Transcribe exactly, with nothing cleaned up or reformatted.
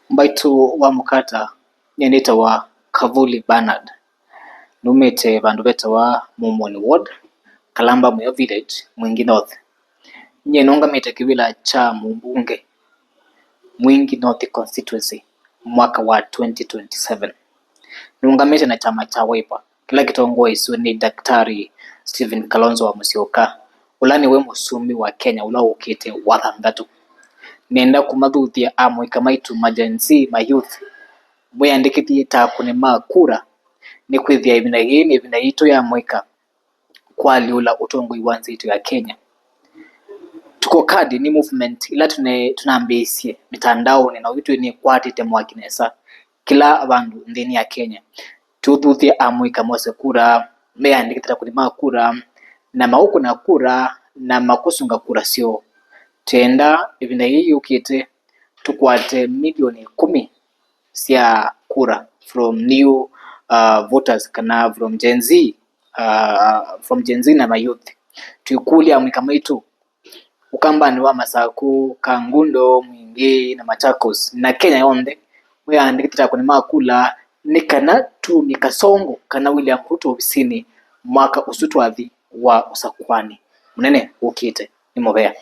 Mbaitũ wa mũkata, nyie nĩtawa Kavuli Bernard. Numĩte vandũ vetawa Mumoni Ward, Kalamba Muyo Village, Mwingi North. Nyie nũngamĩte kĩvĩla kya mũmbunge Mwingi North Constituency mwaka wa twenty twenty-seven. Nũngamĩte na kyama kya Wiper, kĩla kĩtongoesw'e nĩ Daktari Stephen Kalonzo wa Musyoka, ũla nĩwe mũsumbĩ wa Kenya ũla ũkĩte wa thanthatũ. Nĩenda kũmathuthya amũika maitũ ma Gen Z, ma youth, mwĩandĩkĩthye ta akũni ma kura, nĩkwĩthĩa ĩvinda yĩĩ nĩ ĩvinda yitũ ya amũika kũalyũla ũtongoi wa nzĩ yitũ ya Kenya. Tuko Kadi nĩ movement ĩla tũne- tũnambĩĩisye mĩtandaonĩ, na ũyu twĩ nĩkwatĩte mwaki nesa kĩla vandũ nthĩnĩ ya Kenya. Tũthuthye amũika mose kura, meyandĩkĩthye ta akũni ma kura, na makũkũna kura, na makũsunga kura syoo. Twĩenda ĩvinda yĩĩ yũkĩte tũkwate milioni ĩkũmi sya kura from new, uh, voters, kana from Gen Z, uh, from Gen Z na ma youth. Twĩkũlya amũika maitũ Ũkambanĩ wa Masakũ, Kangundo, Mwingĩ na Machakos, na Kenya yonthe, mwĩandĩkĩthye ta akũni ma kula nĩ kana tumye kasongo kana William Ruto ovisinĩ mwaka ũsu twathi wa ũsakũani mũnene ũkĩte. Nĩ mũvea.